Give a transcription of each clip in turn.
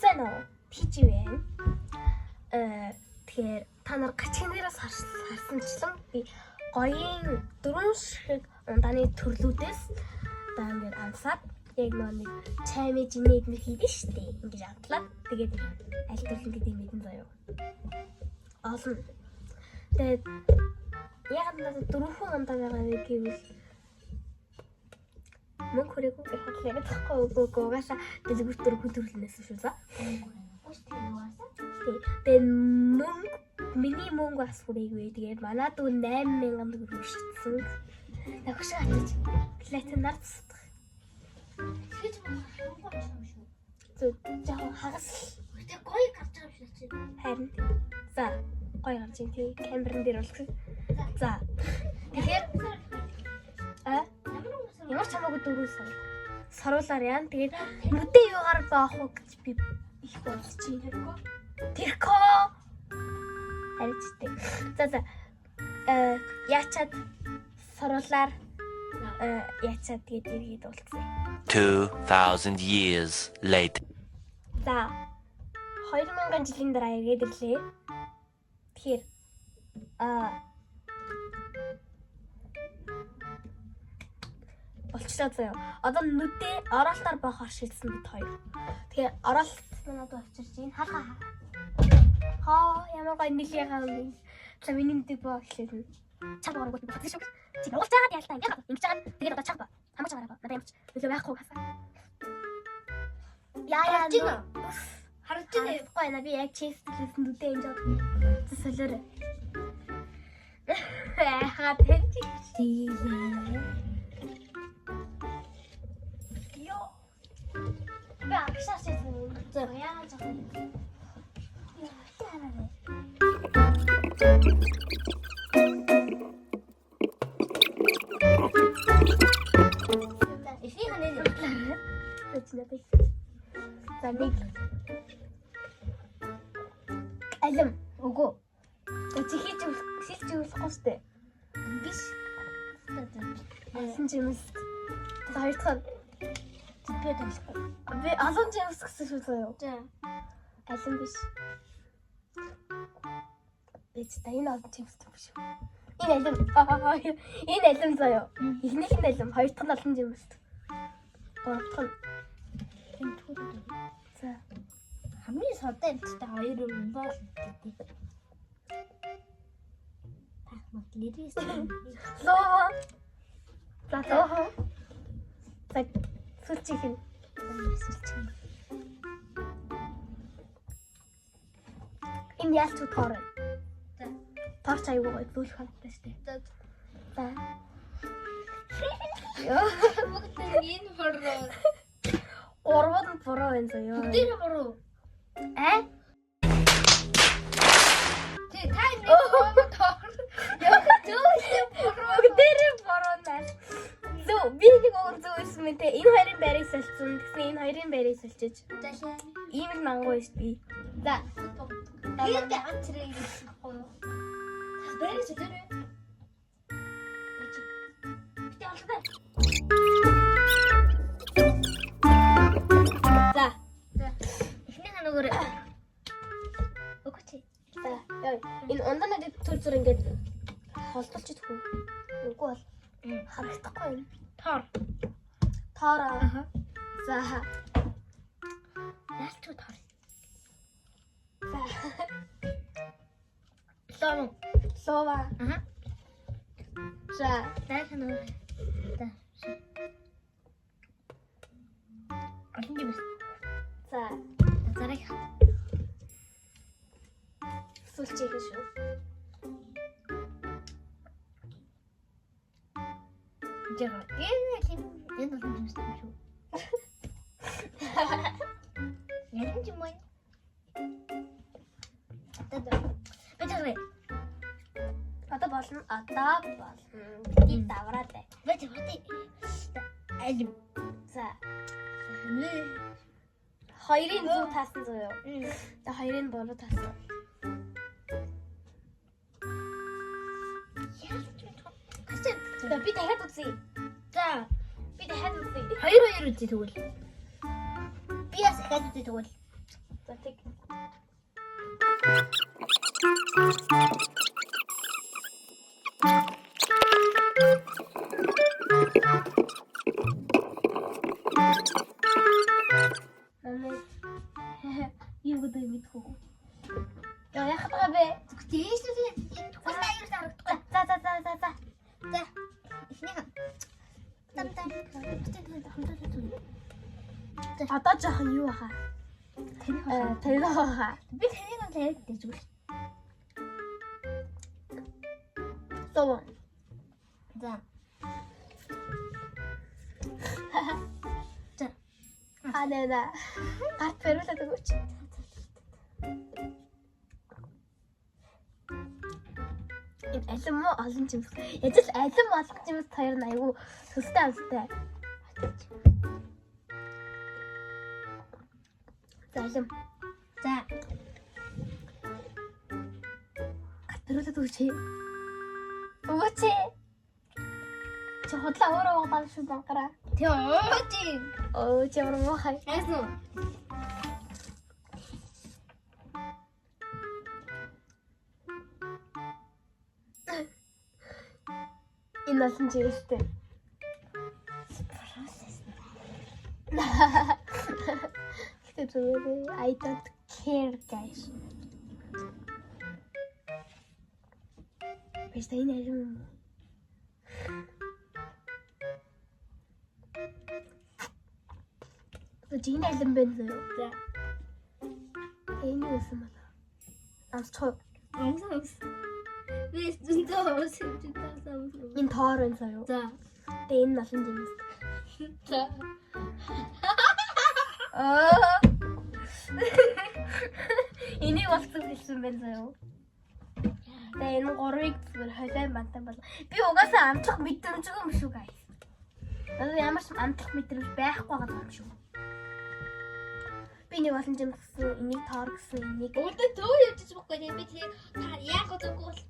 Сайн уу? Пижи байна. Тэгэхээр та нар гачигнээс харсанчлан би гоёын дөрвөн шиг ундааны төрлүүдээс одоо ингээд амсаад яг нөө нэг чаймэ жинээ эднэр хийдэж штэ. Ингээд автлаа. Тэгээд аль төрлөн гэдэг мэдэн заяа. Олон. Тэгээд яг надад дөрвөн ундаа байгаа вэ гэвэл мөнгө хүрээгүй гэх бодлоо яриад байхгүй үгүй үгүй угаасаа дэлгүүр дөрвөн төрлөнөөс шүү за. Тий. Тэгээд мөнгө миний мөнгө бас хүрээгүй. Тэгээд манай дүү 8000 төгрөг өршсөн. Тэгш атаж. Платин нар тусдах. Зүг жоохон хагас харин. За гоё гарч ийн тий. Камерын дээр болгосон. За. Тэгэхээр а ямар ч хамаагүй дөрөв сар. Саруулаар яана. Тэгээд нүдээ юугаар баах уу гэж би их бодож байна. Тэрхүү. Харичтэй. За за. Яачаад саруулаар яачаад тэгээд эргээд уулзъя. 2,000 years later. За 2000 жилийн дараа эргээд ирлээ. Тэгэхээр болчлоо заяа. Одоо нүдээ оролтоор боохоор шийдсэн бид хоёр. Тэгэхээр оролт манай дүү авчирч байна. Ха ха. Хаа ямар гоё нэлээ гам юм. За миний нүдийг боо эхлэв. Чаг боорог бол шүү. Чи нуулж байгаад ялтаа ингэ ингэж байгаа. Тэгээд одоо чаг боо. Хамаг чагараа боо. Надад ямар ч нөлөө байхгүй хасаа. Яа яа. Харж байна уу? Харж байна. Байна би яг честэлсэн нүдээ ингэж байгаа. За солиорой. Яха тэнч. Йоо. Би агшаа шийдсэн юм. За яагаад жаа. Яа, хараарай. За нэг алим Үгүй. чи хийж хэлж өгөхгүй штэ. Биш. Олон жимс. За хоёр дахь нь Би танихгүй. би олон жимс гэсэн шүү заяа. За. Алим биш. Би ч та энэ олон жимс юм шүү. Энэ алим. Энэ алим заяа. Эхнийх нь алим, хоёр дахь нь олон жимс. Гурав дахь нь Энэ түүх. за Хамгийн содон амттай хоёр юм бол гэдэг. Тах мат нэрээс. Лоо. За лоо. За сүлжих нь. Энэ ялч тоор. За. Торч аягүй гоё зөөлөх хамттай штэ. За. За. Йоо. Бүгд энэ буруу. Гурван нь буруу байна заяа. Бүгд буруу. Аа? Тэ та нэг тоор. Яа зөөлөн буруу. Бүгдээрээ буруу наа. Зөв би нэг өөр зөв ирсэн мэн те. Энэ хоёрын байрыг солилцсон. Тэгсэн энэ хоёрын байрыг соличиж. За. Ийм л мангуй шүү би. За. Тэгээд ганц зэрэг гэсэн байхгүй юу? Бэрээс тэр. Битээ олгоо. За. За. Эхнийх нь нөгөө Үгүй чи. За. Яа. Энэ ундаануудыг төр зүр ингээд холдуулж идэх үү? Үгүй бол харагдахгүй юм. Тоор. Тоороо. Аха. За. Яалч тоор. За. Лом. Лова. Аха. За. За нөгөө. За. Олон юм. За. Зараг. Сүлжээх шүү. Жага. Энэ л энэ олон юм шүү. Ярин юм уу? За. Бачаа. Одоо болно. Одоо болно. Бити давраад бай. Бачаа. Алим. За. Хоёрын зөв таасан зөө юу? За хоёрын буруу таасан. Яалч юм. За би дахиад үзье. За. Би дахиад үзье. Хоёр хоёр үзье тэгвэл. Би бас дахиад үзье тэгвэл. За тэг. Манай юу гэдэг мэдгүй. Яа яхад байгаа бэ? Дээшлээ. Тухайн аюул харагдахгүй. За за за за за. За. Эхнийх нь. Там там. Одоо жоохон юу баха? Таних Э тарих баха. Би таних нь тариад дэжгүй. Зоо. За. За. А нэ нэ. Гарт бариулаад өгөөч. Энэ алим мó олон жимс. Яаж л алим олон жимс хоёр нь айгүй төстэй амттай. За алим. За. Гарт бариулаад өгөөч. Өгөөч. Чи худлаа өөрөө угаалаа шүү бангараа. Тэ ууж. Өө чи ямар муухай. Яасан уу? Энэ олон жимстэй. Процесс. Гэтэ зүгээр ээ, I don't care guys. Биш та энэ алим юм уу? Чи энэ алим байна зөө. За. Энэ юу юм бэ? Амсчих. Амс амс. Би зөндөө амс чи таас амс. Энэ тоор байна зөө. За. Тэгээ энэ олон жимс. За. Аа. Энийг бол зүг хэлсэн байна зөө. Тэгээ энэ гурвыг зүгээр холион бантан бол. Би угаасаа амтлах мэдрэмжгүй юм шүү guys. Надад ямар ч амтлах мэдрэмж байхгүй байгаа юм шүү. Би нэг олон жим гэсэн, энийг тоор гэсэн, энийг Өвдө төө явчих байхгүй тийм би тэгээ та яах вэ үгүй бол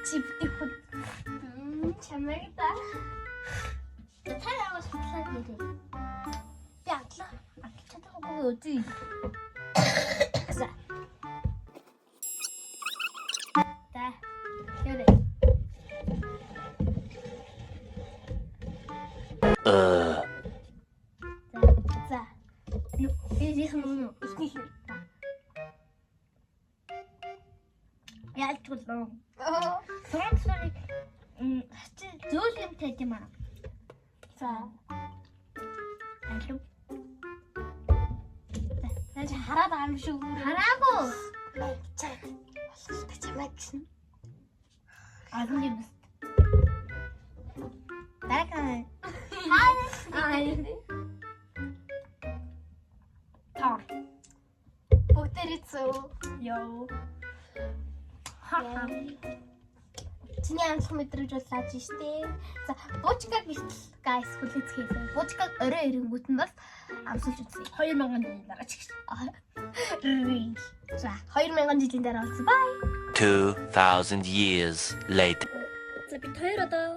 чи битгий хүн. Чамайг да. та яагаас судлаад нэрээ. Би атлах атлах чадахгүй үзье. За. За. Яваа. За. Би их юм уу? Эхнийх нь. Яаж ч болов. Сургууль чи зөөл юм тайд юм аа. За. Алив. За чи хараад байгаа юм шүү. Хараагүй. Чай. Болох чамайг гэсэн. Олон юм биз. Дараагийн Аа. тоор. Бүгдээрээ зөв. Йоо. Ха. Чиний амтлах мэдрэмж бол лааж штэ. За, буучкаг бэлтэл guys хүлээцгээе. Буучкаг орой ирэнгүүт нь бас амсалж үзье. 2000 жилийн дараа ч гэсэн. Real. За, 2000 жилийн дараа уулзъя. Bye. 2,000 years later. За, бид хоёр одоо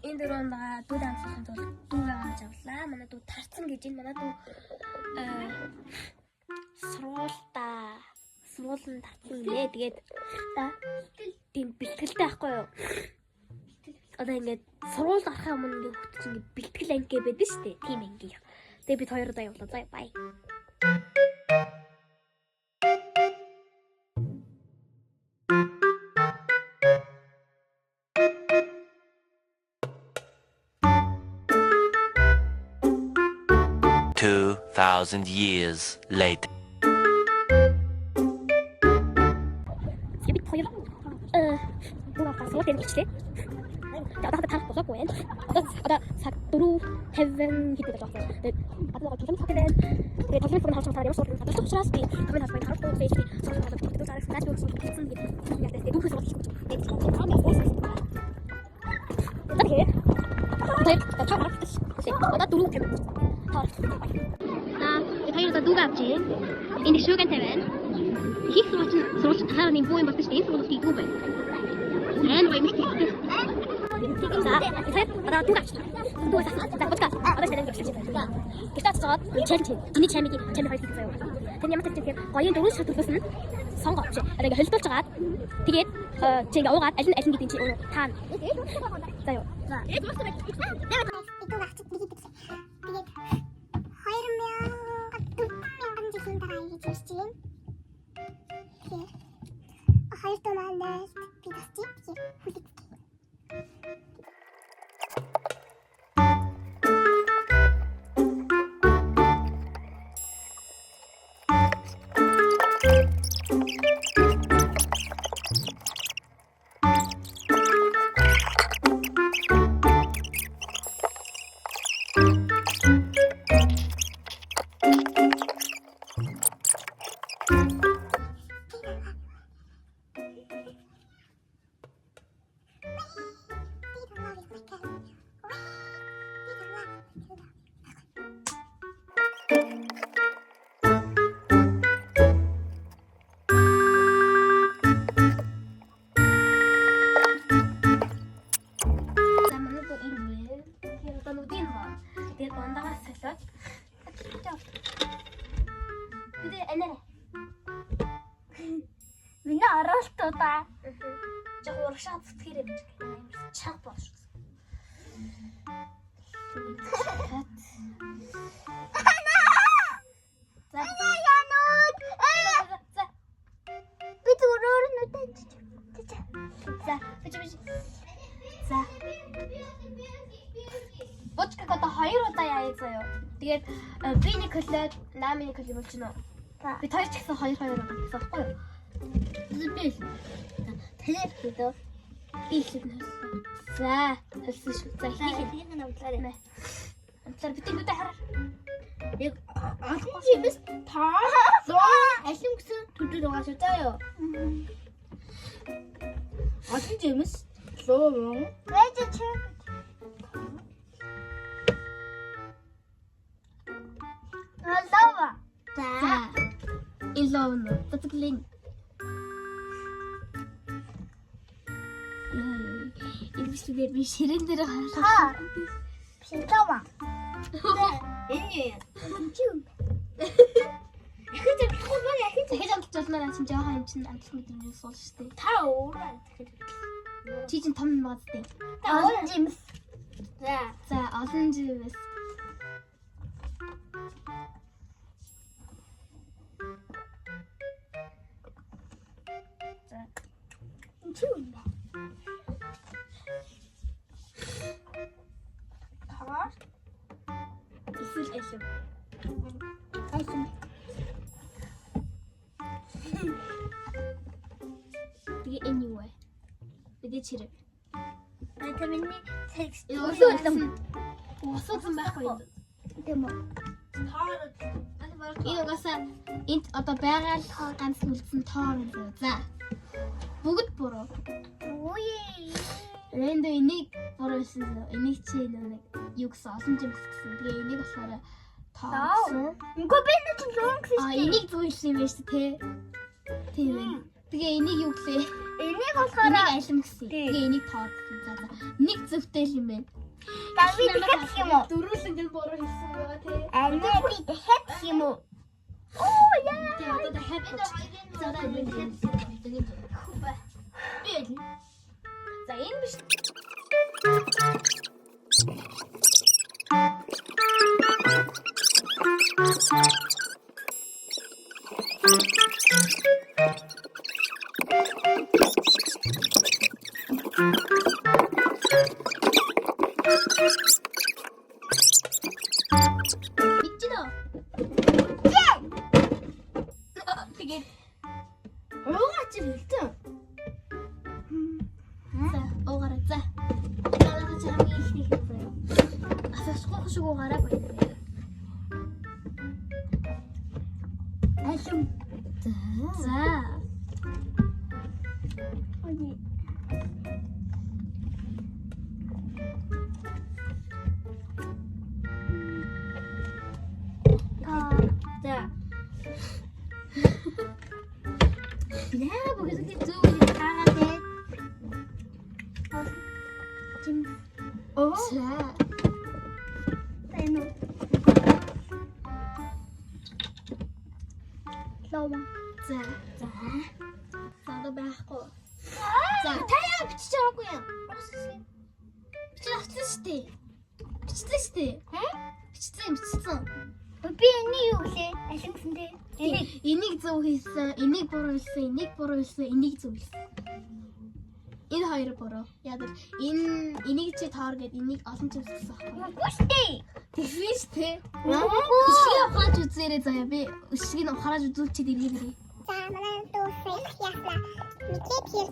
энэ дөрөв байгаа дүүд амсахын тулд дүүгээ гарч авлаа. Манай дүү тарцсан гэж байна. Манай дүү сургуультай сургууль нь тарцсан гинэ. Тэгээд за тийм бэлтгэлтэй байхгүй юу? Одоо ингээд сургуульд гарахын өмнө ингээд хүүхд чинь ингээд бэлтгэл анги гэдэг шүү дээ. Тийм анги. Тэгээд бид хоёр удаа явлаа. За бай. 2,000 years later. Бид хоёр дүүгээ гарах сургууль дээр ирчлээ. Тэгээд одоо тарах болоогүй байна. Одоо цаг 4:50 хэд байж байгаа. Тэгээд одоо тоглоом цаг байна. Тэгээд тоглоомын цаг нь харж байгаа ямар сургууль гадарч учраас би тоглоомын харж байгаа харахгүй тэгээд сургууль тоглох гэдэг зарах наад юу сургууль гэсэн гэдэг яг тэгээд дүүхээс сургууль хийх гэж. Тэгээд тэгээд тэгээд та харах. Одоо 4:50. За бид хоёр одоо дүүгээ авч байна. Энд шүүгэн тавина. Их сургууль чинь сургууль чинь тахаар нэг буу юм болсон шүү дээ. Энэ сургууль хийдгүй байна. Айн гоё юм их. За, тэгэхээр одоо дүүгээ авчихлаа. За бутка. Одоо шалан гэж байна. Гэртээ очиж жоод челленж хийн. Чиний чаймыг чамиг хоёр хийх заяа. Тэр ямар ч тэгэхээр гоёын дөрвөн шиг төлөвлөсөн нь сонгоо биш. Одоо ингээ холилдуулж хагаад тэгээд чи ингээ уугаад аль нь аль нь гэдэг чи өөрөө таана. За юу. За. Идүүг авчид нэг идэгсэн. Тэгээд 2000 4000 жилийн дараа ингэж ирж байна. Тэгэхээр хоёр дүү маань найлт би тасчих. Тэгэхээр хүлээцгээе. Би love is my cat. Би love. За манай дүү энэ вэ. Тэгэхээр одоо нүдийг нөө. Тэгээд ундагаа солиод. Тэгээд анаарай. Миний оролтоо да. Жог урагшаа зүтгэрээ гэж амар чанга болж шүү. За. Янууд. За. Би зүгээр өөр нүдэ чич. За. Бич бич. За. Бочкаг одоо хоёр удаа яая заяа. Тэгээд би нэг хөлөөд наами нэг хөл болчихно. За. Би хоёр ч гэсэн хоёр хоёр удаа гэсэн байхгүй юу? Би. Тэлээ дөө. Би ихлээд нь хөллөө. За, хөлсөн шүү. За, хийх Хийх нь амтлаарай. Амтлаар битэн нүдэ хараар. Яг олон жимс тоо луу алим гэсэн төдөл байгаа шүү заа юу. Олон жимс луу мөн. Байж чи. Лава. За. Энэ лов нь. Цэцэглэн. Энэ бичлэгээр би ширээн дээр харлаа. Та. Лава. Энэ юу? Чи юм. Ахиж амтлахгүй байна ахиж. Дахиж амталж болмоор чинь жоохон юм чинь амтлах мэдрэмж суул шүү дээ. Та өөрөө дахиж амтлах. Чи чинь том юм байгаа зү. Та олон жимс. За. За, олон живээс. За. Чи юм бэ? Таар. Эсвэл алим. Алим. Тэгээ энэ юу вэ? Мэдээч хэрэг. Это миний текст. Өглөө Усуусан байхгүй юу? Тийм үү? Таар. Энэ угаасаа энд одоо байгаа л ганц үлдсэн тоор юм зөө. За. Бүгд буруу. Үе. Рэндо энийг буруу хэлсэн зөө. Энийг чи нэг юу гэсэн олон жимс гэсэн. Тэгээ энийг болохоор тоор гэсэн. Үгүй би нэг чинь луун гэсэн А энийг зөв хэлсэн юм байна шүү дээ, тэ. Тийм ээ. Тэгээ энийг юу гэлээ? Энийг болохоор Энийг алим гэсэн. Тий. Тэгээ энийг тоор гэсэн. За за. Нэг зөвтэй л юм байна. За би дахиад гэх юм уу? Дөрүүлэн гэн буруу хэлсэн байгаа тий. Анаа би дахиад гэх юм уу? Оо яа. Тэгээ одоо дахиад буч. За одоо би дахиад тэгээ зөв. Би л. За энэ биш. Мэдэж үү? Тэгээд Уугаа чи хэлсэн. за уугаарай за. Дараа чи хамгийн ихний хийх заяа. Асуухгүй шиг уугаарай байна. Алим. За. Ой. Та. За. Яа бүгд зөв гэж таагаад ээ. Жим. Оо. За. Мама. За. За. За, одоо байхгүй. За. Та яа бичиж байгаагүй юм? Бичиж авчихсан шүү дээ. Бичсэн шүү дээ. Бичсэн, бичсэн. Би энийг юу гэлээ? Алин гэсэн те. Энийг Энийг зөв хийсэн, энийг буруу хэлсэн, энийг буруу хэлсэн, энийг зөв хэлсэн. Энэ хоёр буруу. Яг бол энэ энийг чи тоор гэд энийг олон ч хэлсэн байхгүй. үгүй штэ. Тэгсэн шүү дээ. Үгүй. Өшгийг ухааж үзээрэй заяа. Би өшгийг нь ухааж үзүүлчихэд иргээрэй. За, манай дүү fail яснаа. Мэдээ, тэгэхээр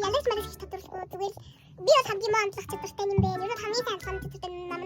ялаж малаж их тодорхойгүй, зүгээр л би бол хамгийн муу амтлах чадвартай юм байна. Ер нь хамгийн сайн амтлах чадвартай.